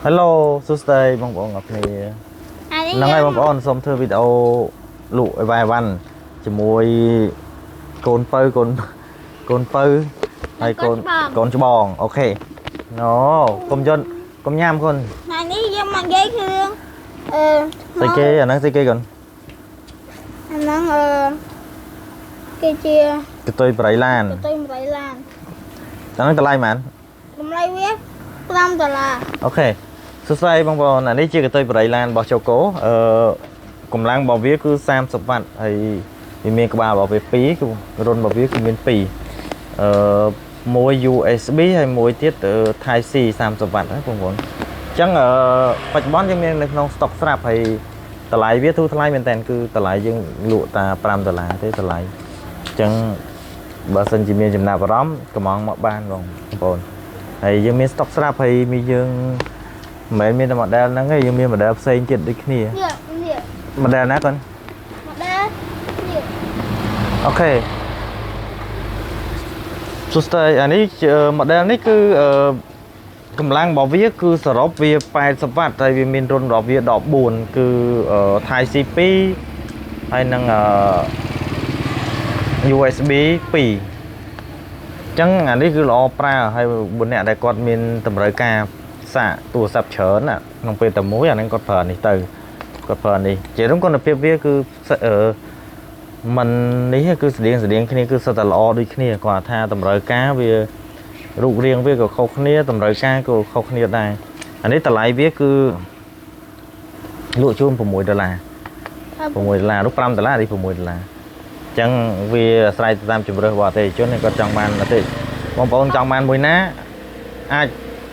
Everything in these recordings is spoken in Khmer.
Hello សួស្តីបងប្អូនអរគ្នា អានេះ ហ្នឹងហើយបងប្អូនសូមធ្វើវីដេអូលក់អីវ៉ៃវ៉ាន់ជាមួយកូនពៅកូនកូនពៅហើយកូនកូនច្បង OK ណូកុំយន់កុំញ៉ាំកូន ថ្ងៃនេះយើងមកនិយាយគឺរឿងអឺ ស្អីគេអាហ្នឹងស្អីគេកូន អាហ្នឹងអឺគេជា កតុយប្រៃឡាន កតុយប្រៃឡាន អាហ្នឹងតម្លៃប៉ុន្មាន តម្លៃវា5ដុល្លារ OK សួស្តីបងប្អូនអានេះជាកតុយប្រៃឡានរបស់ជូកូអឺកម្លាំងរបស់វាគឺ30វ៉ាត់ហើយវាមានក្បាលរបស់វា2គឺរុនរបស់វាគឺមាន2អឺមួយ USB ហើយមួយទៀត Type C 30វ៉ាត់ណាបងប្អូនអញ្ចឹងអឺបច្ចុប្បន្នយើងមាននៅក្នុង stock ស្រាប់ហើយតម្លៃវាធូរថ្លៃមែនតើគឺតម្លៃយើងលក់តា5ដុល្លារទេតម្លៃអញ្ចឹងបើសិនជាមានចំណាប់អារម្មណ៍កំងមកបានបងប្អូនហើយយើងមាន stock ស្រាប់ហើយមានយើងមិនមែនមានតែ model ហ្នឹងទេយើងមាន model ផ្សេងទៀតដូចគ្នា នេះនេះ model ណាកូន model នេះ OK សួស្តីអានេះជា model នេះគឺអឺកម្លាំងរបស់វាគឺសរុបវា80វ៉ាត់ហើយវាមានរុនរបស់វា14គឺអឺ Type C 2ហើយនឹងអឺ USB 2អញ្ចឹងអានេះគឺល្អប្រើហើយបុអ្នកដែលគាត់មានតម្រូវការសាកទូរស័ព្ទច្រើនណាក្នុងពេលតែមួយអាហ្នឹងគាត់ប្រើអានេះទៅគាត់ប្រើអានេះជារួមគុណភាពវាគឺអឺ มันនេះគឺស្តៀងស្តៀងគ្នាគឺសុទ្ធតែល្អដូចគ្នាគាត់ថាតម្រូវការវារូបរាងវាក៏ខុសគ្នាតម្រូវការក៏ខុសគ្នាដែរអានេះតម្លៃវាគឺលក់ជូន6ដុល្លារ6ដុល្លារនោះ5ដុល្លារនេះ6ដុល្លារអញ្ចឹងវាអាស្រ័យទៅតាមជម្រើសរបស់អតិថិជនគាត់ចង់បានអតិបងប្អូនចង់បានមួយណាអាច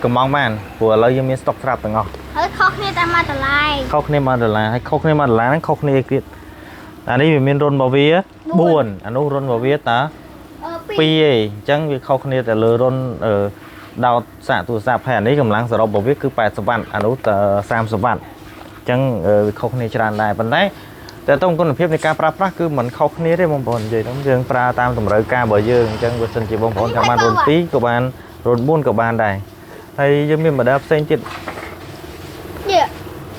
កំងបានព្រោះឥឡូវយើងមានស្តុកស្រាប់ទាំងអស់ ហើយខុសគ្នាតែ1ដុល្លារ ខុសគ្នា1ដុល្លារហើយខុសគ្នា1ដុល្លារហ្នឹងខុសគ្នាទៀតអានេះវាមានរុនរបស់វា4អានោះរុនរបស់វាតា អឺ 2ឯងអញ្ចឹងវាខុសគ្នាតែលើរុនអឺដោតសាកទូរស័ព្ទហើយអានេះកម្លាំងសរុបរបស់វាគឺ80វ៉ាត់អានោះត30វ៉ាត់អញ្ចឹងវាខុសគ្នាច្រើនដែរប៉ុន្តែតែតងគុណភាពនៃការប្រើប្រាស់គឺមិនខុសគ្នាទេបងប្អូននិយាយទៅយើងប្រើតាមតម្រូវការរបស់យើងអញ្ចឹងបើសិនជាបងប្អូនចង់បានរុន2ក៏បានរុន4ក៏បានដែរហើយយើងមាន model ផ្សេងទៀត នេះ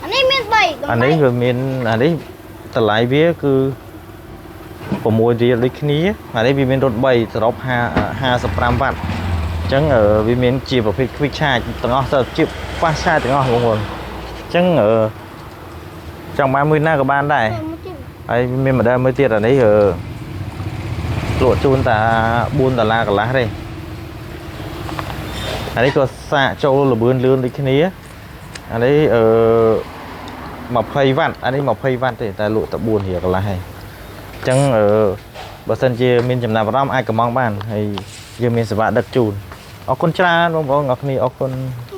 អានេះមាន3 អានេះវាមានអានេះតម្លៃវាគឺ6រៀលដូចគ្នាអានេះវាមានរត់3សរុប5 55វ៉ាត់អញ្ចឹងវាមានជាប្រភេទ quick charge ទាំងអស់ទៅជា fast charge ទាំងអស់បងប្អូនអញ្ចឹងអឺចង់បានមួយណាក៏បានដែរហើយមាន model មួយទៀតអានេះអឺលក់ជូនតា4ដុល្លារកន្លះទេអានេះក៏សាកចូលលបឿនលឿនដូចគ្នាអានេះអឺ20វ៉ាត់អានេះ20វ៉ាត់ទេតែលក់តែ4រៀលកន្លះហើយអញ្ចឹងអឺបើសិនជាមានចំណាប់អារម្មណ៍អាចកំងបានហើយយើងមានសេវាដឹកជូនអរគុណច្រើនបងប្អូនអរគ្នាអរគុណ។